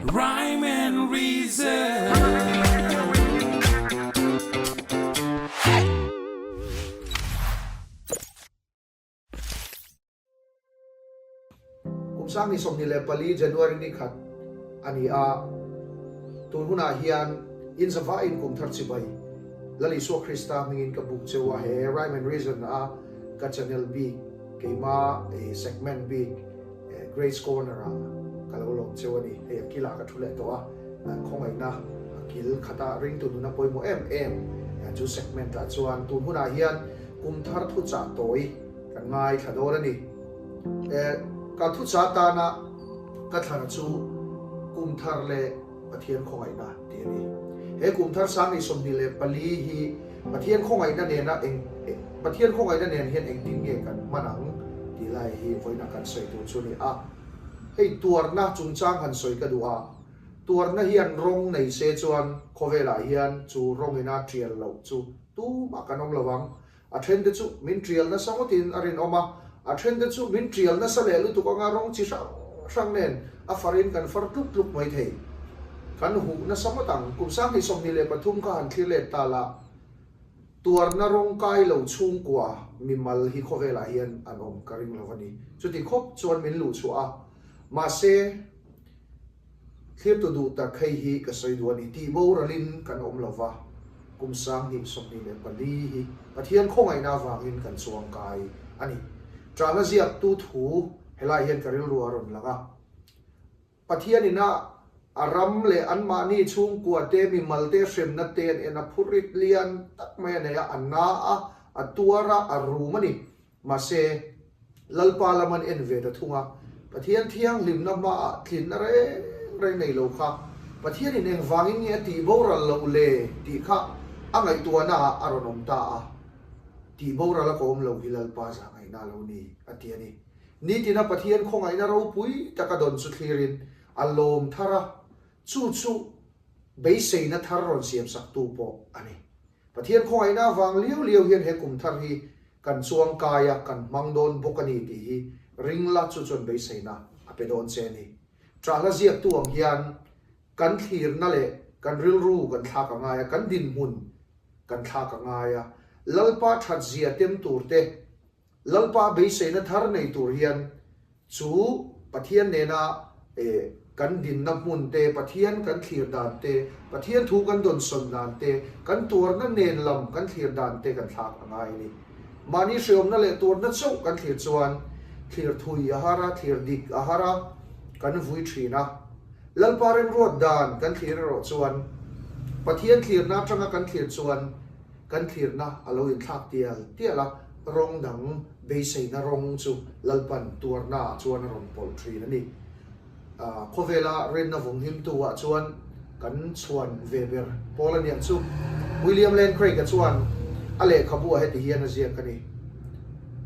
Rhyme and reason. Kum 2024 January ni khat a ni a, tun hunah hian inzavaiin kum thar chibai Lal Isua Krista hmingin ka buk cheu a, he Rhyme and Reason a ka channel bik keima segment bik Grace Corner ah ka lo lawm cheu a ni. Hei a kilah ka thu leh tawh a, khawngaihna a kil khata ringtu nuna pawimawh em em chu segment ah chuan tun hunah hian kum thar thuchah tawi kan ngaithla dawn a ni. Ka thuchah tana ka thlana chu kum thar leh Pathian khawngaihna tih a ni. He kum thar 2024 hi Pathian khawngaihna nena eng Pathian khawngaihna nen hian engtin nge kan hman ang tih lai hi vawiina kan sawi tur chu a ni a. Hei tuarna chungchang han sawi ka duh a, tuarna hian rawng nei se chuan khawvelah hian chu rawngina tial loh chu tumah kan awm lo ang. A thente chu min tial nasa ngawtin a rinawm a, a thente chu min tial nasa leh lutuk anga rawng chi hrang hrang nen a farin kan far tluk tluk mai thei. Kan huh nasa ngawt ang. Kum 2023 kha han thlir let ta la, tuarna rawng kai lo chhungkua mimal hi khawvelah hian an awm ka ring lo a ni. Chuti khawp chuan min luh chhuah a, mahse, Thlirtu duh tak hei hi ka sawi duh a ni, tih boralin kan awm lo va, kum 2024 hi Pathian khawngaihna avangin kan chuang kai a ni. Ṭahna ziaktu thu helai hian ka rilru a rawn lang a. Pathian ina a ram leh anmahni chhungkua te, mimal te, hremna te an en a, phurit lian tak mai a nei a, a na a, a tuar a, a rum a ni. Mahse, Lalpa lam an en ve ta thung a, Pathian thianghlimna hmaah tlinna reng reng nei lo kha Pathianin engvangin nge a tih boral loh le tih kha a ngaihtuahnaah a rawn awm ta a, Tih boral a ka awm lo hi Lalpa zah ngaihna a lo ni, a ti a ni. Nitina Pathian khawngaihna ropui taka dawn chu thlirin a lawm thar a, chu chu beiseina thar rawn siamsaktu pawh a ni. Pathian khawngaihna avang liau liau hian he kum thar hi kan chuang kai a, kan hmang dawn bawk a ni tih hi ring la chu chuan beiseina a pe dawn che a ni. Ṭahla ziaktu ang hian kan thlirna leh kan rilru kan thlak a ngai a, kan dinhmun kan thlak a ngai a, Lalpa ṭhatzia tem tur te, Lalpa beiseina thar nei tur hian chu Pathian nena kan dinna hmun te, Pathian kan thlir dan te, Pathian thu kan dawnsawn dan te, kan tuarna nen lam kan thlir dan te kan thlak a ngai a ni. Mahni hreawmna leh tuarna chauh kan thlir chuan thlir thui a har a, thlir dik a har a, kan vui thin a. Lalpa remruat dan kan thlir erawh chuan Pathian thlirna atanga kan thlir chuan Kan thlirna a lo inthlak tial tial a, rawng dang beiseina rawng chu Lalpan tuarnaah chuan a rawn pawlh thin a ni. Khawvela rinna vawnghimtu ah chuan kan chhuan ve ber pawl a niang chu. William Lane Craig-a chuan a lehkhabu ah heti hian a ziak a ni,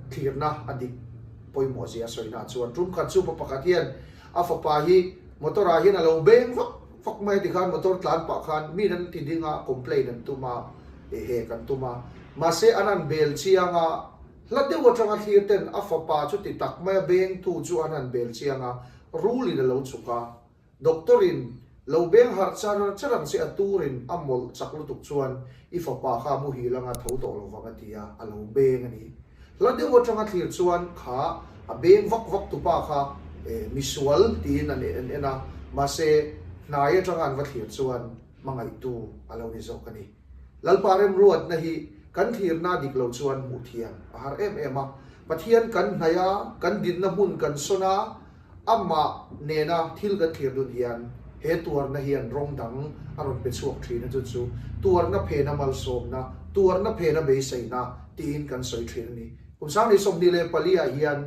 Thlirna a dik pawimawh zia a sawina chuan tum khat chu pa pakhat hian a fapa hi motor ah hian a lo beng vak Fak mai ti khan motor tlan pah khan mi an ti ding a, complain an tum a, ehe kan tum a. Mahse an han bel chiang a, hla deuh atanga thlir ten a fapa chu ti tak mai a bengtu chu an han bel chiang a, rul in a lo chhuk a. Doctor in lo beng harh char char ang che a tur in a mawlh chak lutuk chuan i fapa kha a muhil anga tho tawh lo vang a ti a, a lo beng a ni. Hla deuh atanga thlir chuan kha a beng vak vak tupa kha misual tiin an en en a, mahse hnai atanga an va thlir chuan hmangaihtu a lo ni zawk a ni. Lalpa remruatna hi kan thlirna dik lo chuan hmuh thiam a har em em a, Pathian kan hnaih a, kan dinna hmun kan sawn a, Amah nena thil kan thlir dun hian he tuarna hian rawng dang a rawn pe chhuak thin a, chu chu tuarna phena malsawmna, tuarna phena beiseina tiin kan sawi thin a ni. Kum 2024 ah hian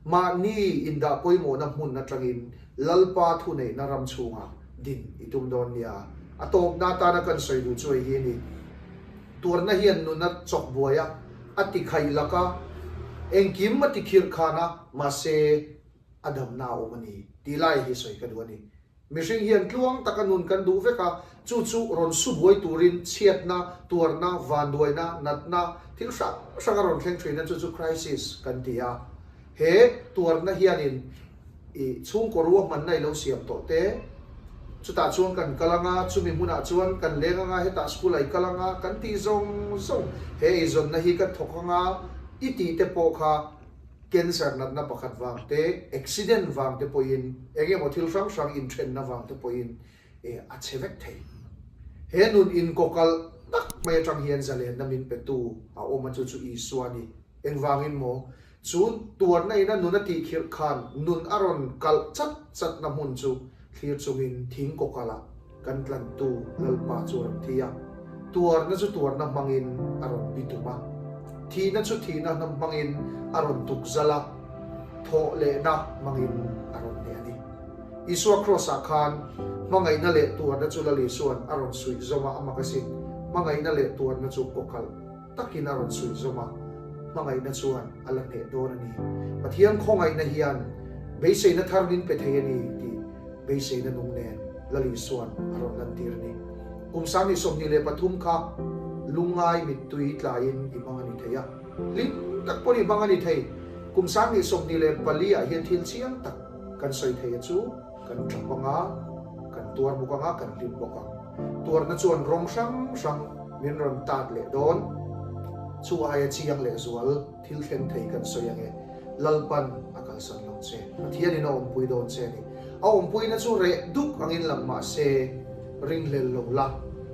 mahni indah pawimawhna hmun atangin Lalpa thuneihna ram chhungah din i tum dawn nia. A tawpna atana kan sawi duh chu hei hi a ni. Tuarna hian nun a chawk buai a, a tikhaih lak a, engkim a tikhirh khan a, mahse, a damna a awm a ni tih lai hi sawi ka duh a ni. Mihring hian tluang taka nun kan duh vek a, chu chu rawn su buai turin chhiatna, tuarna, vanduaina, natna, thil hrang hrang a rawn thleng thin a, chu chu crisis kan ti a. He tuarna hianin i chhungkaw ruahmanna i lo siam tawh te, Chutah chuan kan kal anga, chumi hmunah chuan kan leng anga, hetah school ah i kal anga, kan tih zawng zawng, he eizawnna hi ka thawk anga i tih te pawh kha cancer natna pakhat vang te, accident vang te pawhin, eng emaw thil hrang hrang inthenna vang te pawhin e a chhe vek thei. He nun inkawkalh tak mai atang hian zalenna min petu a awm a chu chu Isua a ni. Engvangin maw? Chu tuarna ina nun a tihkhirh khan nun a rawn kalh chat chatna hmun chu thlir chungin thing kawkalh ah kan tlantu Lalpa chu a rawn thi a. Tuarna chu tuarna hmangin a rawn bitum a. Thihna chu thihna hmangin a rawn tukzal a, thawh lehna hmangin a rawn hneh a ni. Isua Kraws-ah khan hmangaihna leh tuarna chu Lal Isua'n a rawn suih zawm a, a mak asin. Hmangaihna leh tuarna chu kawkalh takin a rawn suih zawm a, hmangaihna chuan a la hneh dawn a ni. Pathian khawngaihna hian beiseina thar min pe thei a ni tih beiseina nung nen Lal Isua'n a rawn lantir a ni. Kum 2023 kha lungngai mittui tlaiin i hmang a ni thei a, hlim tak pawhin i hmang a ni thei. Kum 2024 ah hian thil chiang tak Kan sawi thei a chu kan tap ang a, kan tuar bawk ang a, kan hlim bawk ang. Tuarna chuan rawng hrang hrang min rawn tat leh dawn. Chu aia chiang leh zual thil thleng thei kan sawi ang e. Lalpan a kalsan lo che. Pathianin a awmpui dawn che a ni. A awmpuina chu reh duk angin lang mah se, ringhlel lo la.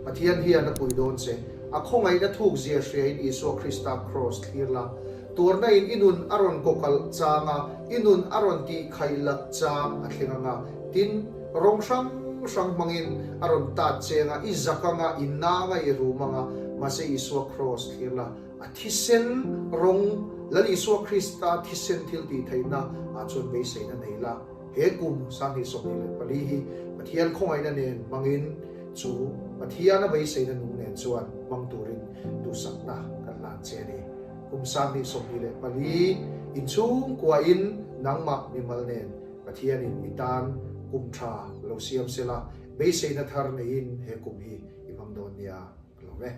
Pathian hian a pui dawn che. A khawngaihna thuk zia hriain Isua Krista kraws thlir la. Tuarna in i nun a rawn kawkalh chang a, i nun a rawn tih khaih lak chang a thleng ang a, tin, rawng hrang hrang hmangin a rawn tat cheng a, i zak ang a, i na ang a, i rum ang a, mahse Isua kraws thlir la, a thisen rawng, Lal Isua Krista thisen thil tih theihna ah chuan beiseina nei la, he kum 2024 hi Pathian khawngaihna nen hmangin chu Pathiana beiseina nung nen chuan hmang turin duhsakna kan hlan che a ni. Kum 2024 inchhungkuain nangmah mimal nen Pathianin i tan kum tha lo siam sela, beiseina thar neiin he kum hi i hmang dawn nia ka lawm e.